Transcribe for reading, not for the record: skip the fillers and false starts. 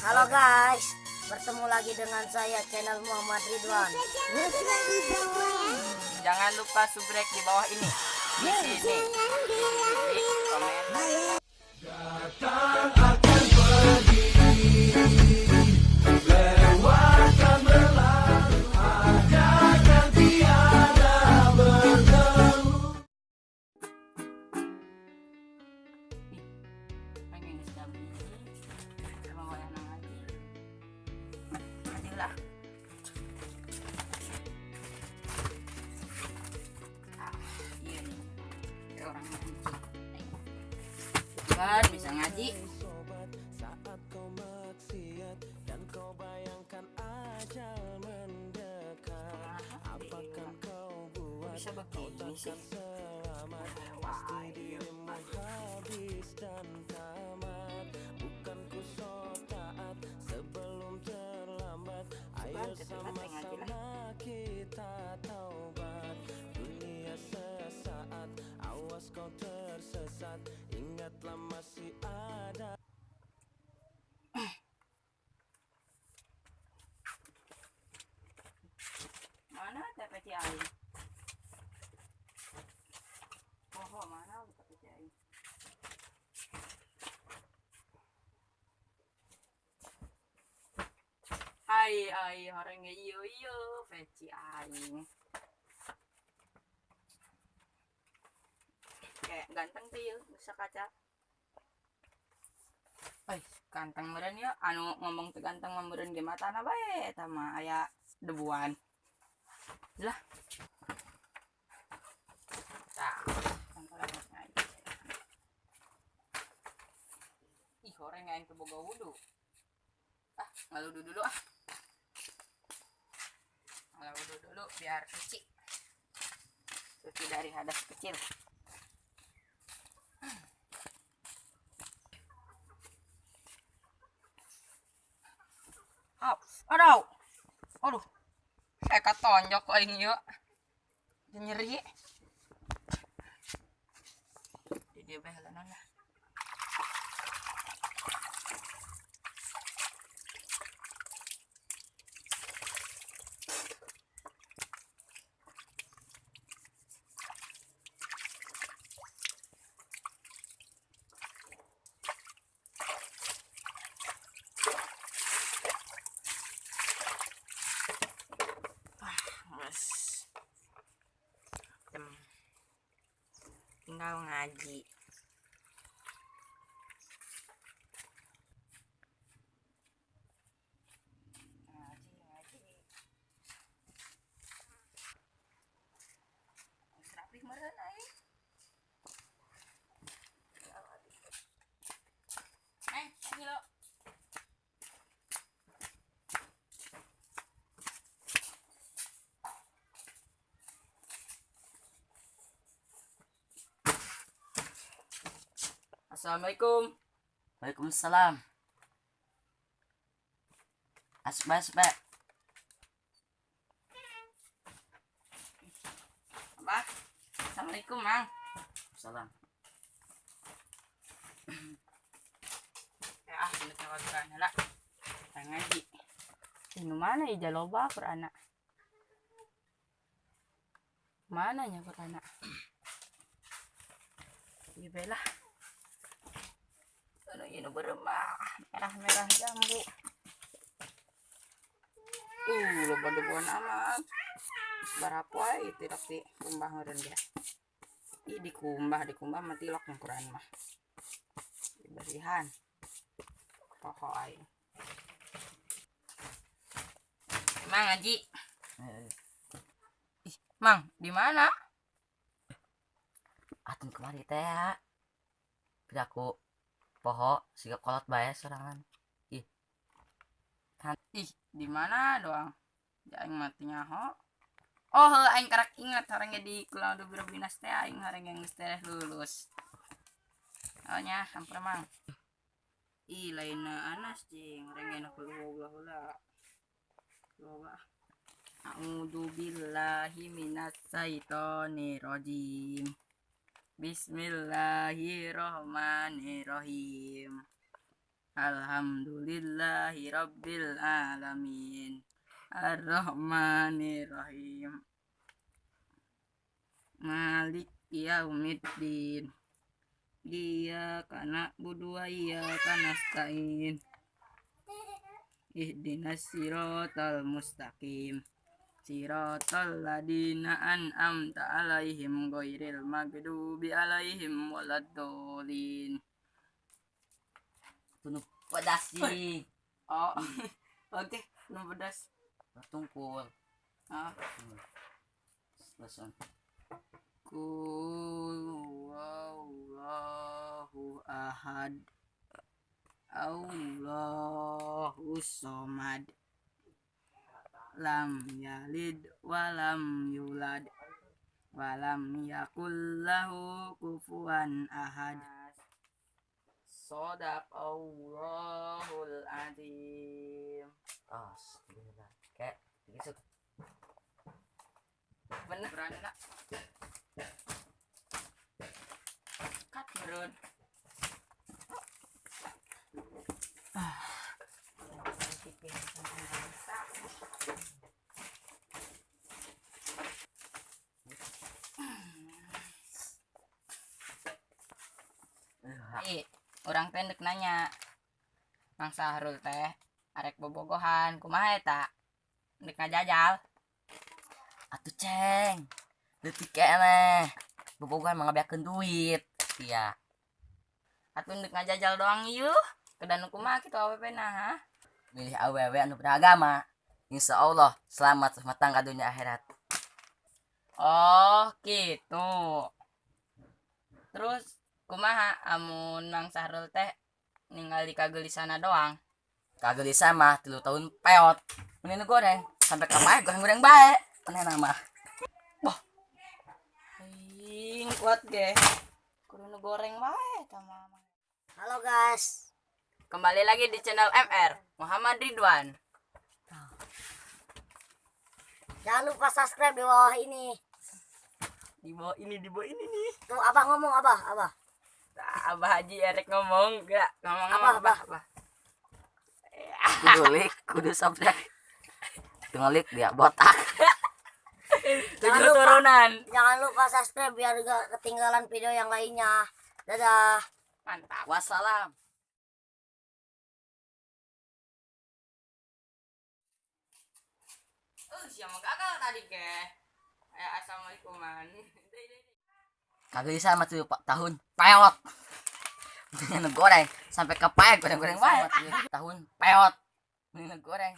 Halo guys, bertemu lagi dengan saya channel Muhammad Ridwan. Jangan lupa subrek di bawah ini. Di sini. Di komen. Datang akan pergi, lewatkan berlalu, ada kan tiada bertemu. Pengen geus jam 1. Sama wayahna ngaji. Ngaji lah. Ah, iya nih. Kayak orang ngaji. Kan bisa ngaji. Sobat, saat kau maksiat dan kau bayangkan ajal mendekat, apakan kau buat? Bisa Kau begini sih. takkan selamat, pasti dirimu habis dan tamat. Bukan ku so taat sebelum terlambat. Ayo Sugan, tetep ngaji lah. sama-sama kita taubat. Dunia sesaat, awas kau tersesat. Ingatlah masih ada. Mana teh peci aing? Oh, mana teh peci aing? Ai ai horeng ge ieu ieu peci aing. Kayak ganteng teh ieu bisa kaca. Euy, ganteng meureun ieu anu ngomong teh ganteng mah meureun ge matana bae eta mah aya debuan. Lah. Tah, kantoran ngaji. Ih, horeng aing teu boga wudu. Ah, ngaludu dulu ah. Ngaludu dulu biar suci. Suci dari hadas kecil. Hap, aduh. Aduh. Saya katonjok aing ieu. Nyeri. Di dieu bae heula lah. Tinggal ngaji. Ngaji, ngaji. Geus rapih meureun aing. Ini lo. Assalamualaikum. Waalaikumsalam. Asba asba. Abah. Assalamualaikum, Mang. Salam. Ya, ah, bener ka Quran lah. Kita ngaji. Ini mana ija loba Qur'ana? Mana nya Qur'ana? Ieu bae lah. Anu ieu nu beremah, merah-merah jambu. Loba debuan amat. Barapa wae tilok di kumbah meureun ge. Ih, dikumbah mah tilok nya Quran mah. Dibersihan. Poho aing. Mang ngaji. Ih, Mang, di mana? Atun kemari teh ya. Piraku poho siga kolot bae sorangan. Ih. Ih, di mana doang? Ja aing mah teu nyaho. Oh, heuh aing karak ingat horeng ge di Kulau Biro Binas teh aing horeng ge geus tereh lulus. Oh nya, hampura Mang. Ih, lainna Anas jeung horeng ge nu keluar heula. Loba. A'udzu billahi minasyaitonir rajim. Bismillahirrahmanirrahim. Alhamdulillahi rabbil alamin. Arrahmanirrahim. Maliki yaumiddin. Iyyaka na'budu wa iyyaka nasta'in. Ihdinas siratal mustaqim. Siratal ladina an'amta alaihim ghairil maghdubi alaihim waladdallin. Tunuh pedas sih. Oh. Oke, nu pedas. Tungkul. Ah. Langsung. Qul huwallahu ahad. Allahu somad. Lam yalid walam yulad walam yakul lahu kufuwan ahad. Sadaqallahul azim. Oh, kayak gitu. Bener berani nak. Kat meureun. Ih, urang teh ndek nanya. Mang Sahrul teh arek bobogohan kumaha eta? Ndek ngajajal. Atuh ceng. Leutik keneh. Bobogohan mah ngabeakeun duit. Iya. Atuh ndek ngajajal doang ieu. Kedah nu kumaha kitu awewe na, ha? Milih awewe anu beragama. Insya Allah selamat rumah tangga dunia akhirat. Oh, gitu. Terus kumaha amun Mang Sahrul teh ningali kagelisana doang? Kagelisana mah 3 tahun peot. Mending nu goreng sampai kamae goreng-goreng bae. Manehna mah. Wah. Aing kuat ge. Kudu nu goreng bae eta mah. Halo guys. Kembali lagi di channel MR Muhammad Ridwan. Jangan lupa subscribe di bawah ini. Di bawah ini, di bawah ini nih. Tuh abah ngomong, abah, abah. Nah, abah Haji erek ngomong, gerak ngomong Abah, abah, abah. abah. Kudu like, kudu subscribe. Tengah like dia botak. 7 Jangan lupa. turunan. Jangan lupa subscribe biar gak ketinggalan video yang lainnya. Dadah. Mantap. Wassalam. Siapa gagal tadi ke? Assalamualaikum man. Kagak sama 7 tahun peot. Mendingan goreng sampai kepae goreng-goreng wae. Tahun peot. Mendingan goreng.